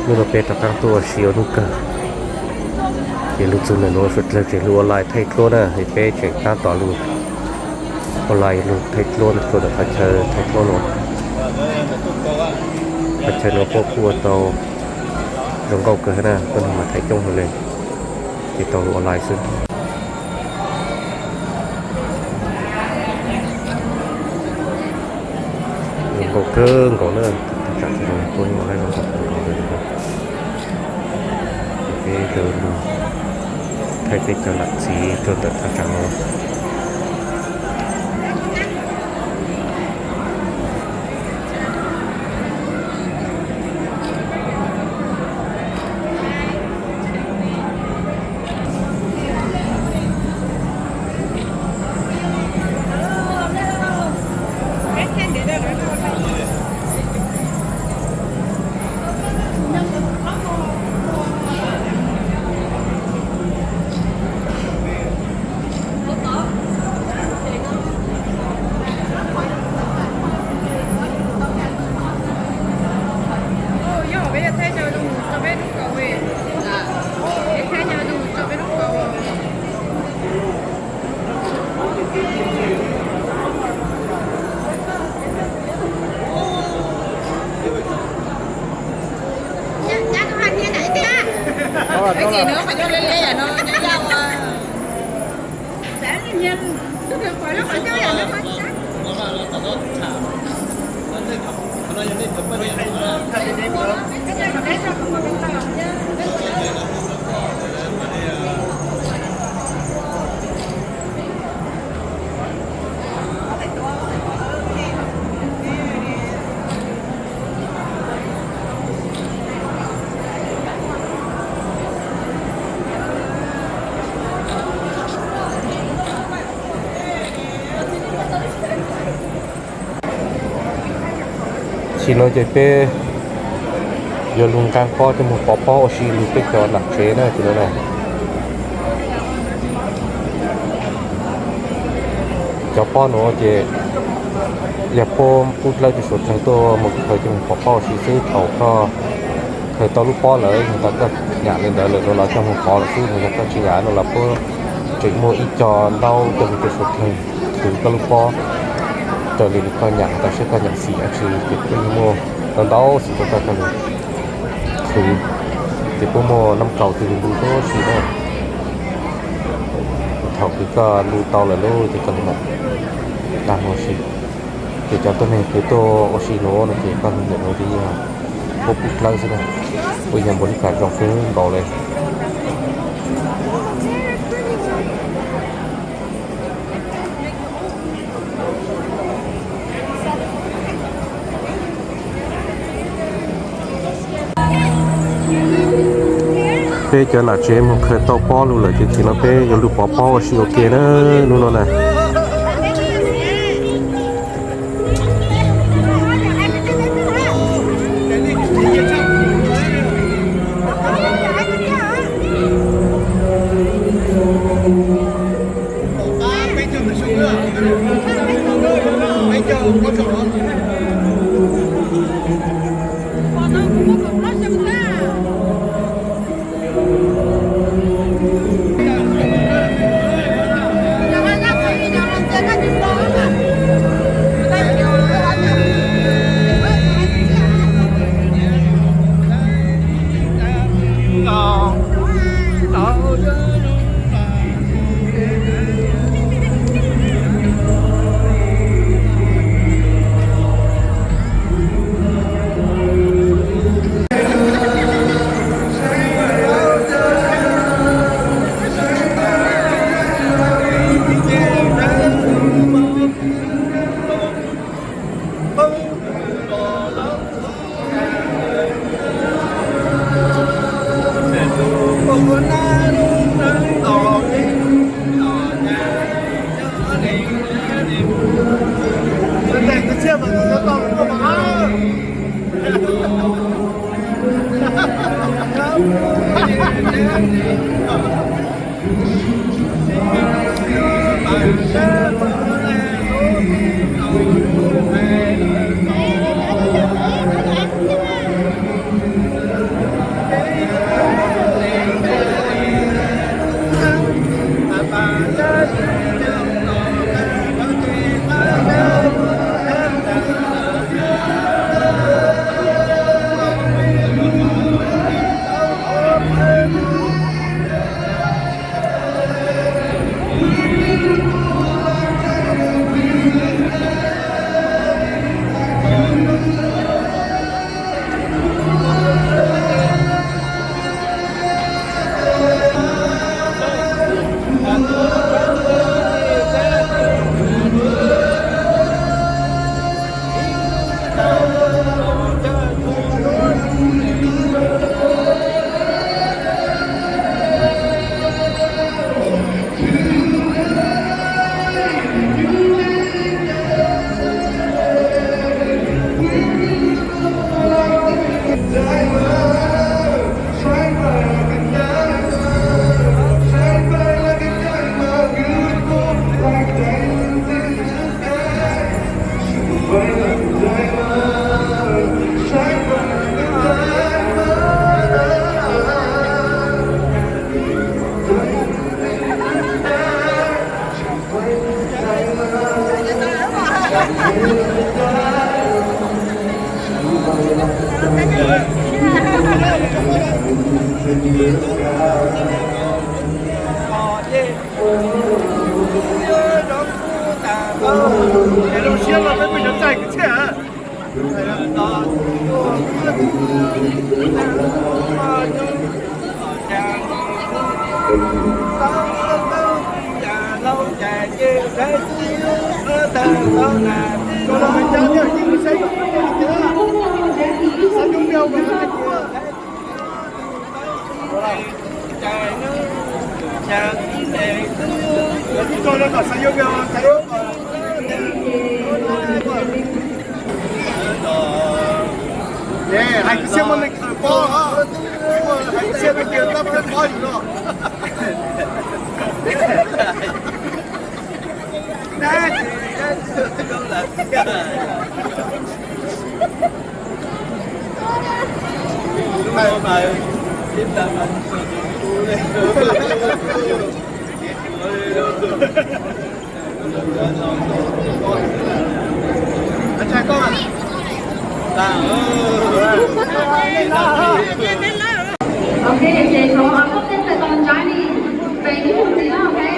Hnub no peb rov qab tuaj ua si ua hnub kawg, ces lug txug ntawm nuav suav dlawg tseem lug ua lais thaij duab na, es peb tseem tab tom lug ua lais lug thaij duab rua ntawm qhov chaw thaij duab nuav. Qhov chaw nuav puab kuj ua tau zoo nkauj kawg na, tuab neeg mas thaij coob heev le, ces tau lug ua lais xwb. Zoo nkauj kawg nkaus na, thaj tsam no tuaj yeej ua lais zoo nkauj kawg nkaus le. Peb lug thaij peb cov nam txiv rua ntawm thaj tsam no. Tam sim no ces peb yuav lug nqaa pob coj moog pov pob ua si lug peb cov nam tsev na, tam sim no na. Cov pob nuav ces yog puab pub dlawb rua suav dlawg tuaj moog khaws coj moog pov pob ua si xwb. Thaum koj khaws tau lub pob lawm, yog tas koj nyam le ntawd lawm no los coj moog pov lawm xwb, yog koj tsis nyam no los puab tseem muaj ib co ntaub coj moog rua suav dlawg khwv koj lub pob raws li koj nyam tas, saib koj nyam xim dlaab tsi, ces puab yeej muaj ntau ntau xim rua koj coj moog khwv, ces puab muaj nab kaus twg lug ntu tuab si na. Thaum kws koj ntu tau lawm lub ces koj lug mam dag ua si. Ces cov tuab neeg kws tuaj ua si nuav no ces koj lug ntawm nuav ces yeej puab pub dlawb xwb na, puab yog npaum li kag zoo kawg nkaus le. Peb cov nam tsev moog khaws tau pob lug lawm ces tam sim no peb yuav lug pov pob ua si ua ke na, hnub no na. Ces zoo siab los peb mus cov txaij kwv txhiaj. Hais kwv txhiaj muaj neeg khaws pob, hais kwv txhiaj peb tias tab peb pob yus no. Ok, okay, so I'll put this as on Johnny. But you can see, okay?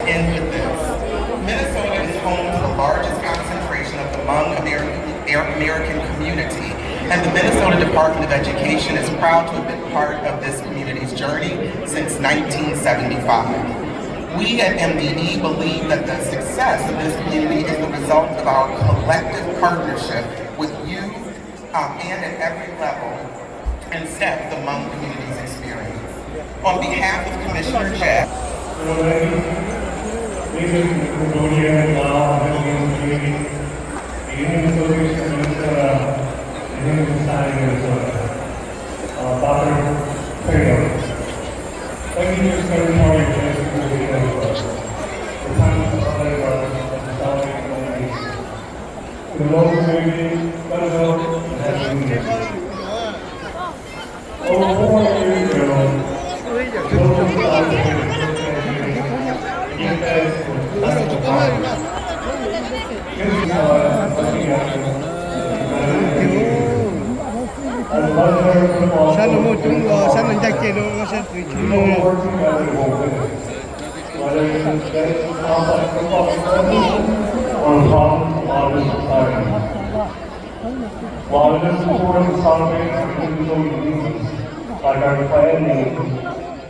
End with this. Minnesota is home to the largest concentration of the Hmong American, American community, and the Minnesota Department of Education is proud to have been part of this community's journey since nineteen seventy-five. We at M D E believe that the success of this community is the result of our collective partnership with you, um, and at every level and step the Hmong community's experience. On behalf of Commissioner Jack, Leaders in Cambodia, Laos, and Philippines, the Indian Association of Minnesota, the Indian Society of Minnesota, uh, Doctor Fredo. Thank you for spending time with us today. The time is honored by the South Vietnamese. The Hmong community, Fredo, and happy New Year. Over four hundred years ago, the children of God began to give thanks for the blessing of life. This is why Messiah as a mother of all Sab no muaj coob, sab no ncaig ke no, sab no coob no. Let us today help us to focus on a common modern society. While it is important to celebrate our individual uniqueness, like our clan name,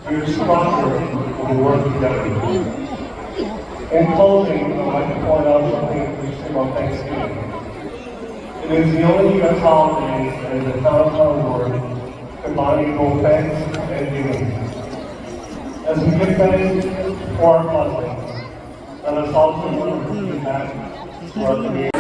we are stronger when we work together. In closing, I'd like to point out something we should on Thanksgiving. It is the only U S holiday that is a Taungahn word combining both thanks and giving. As we give thanks for our blessings, let us also remember to give back to our Creator.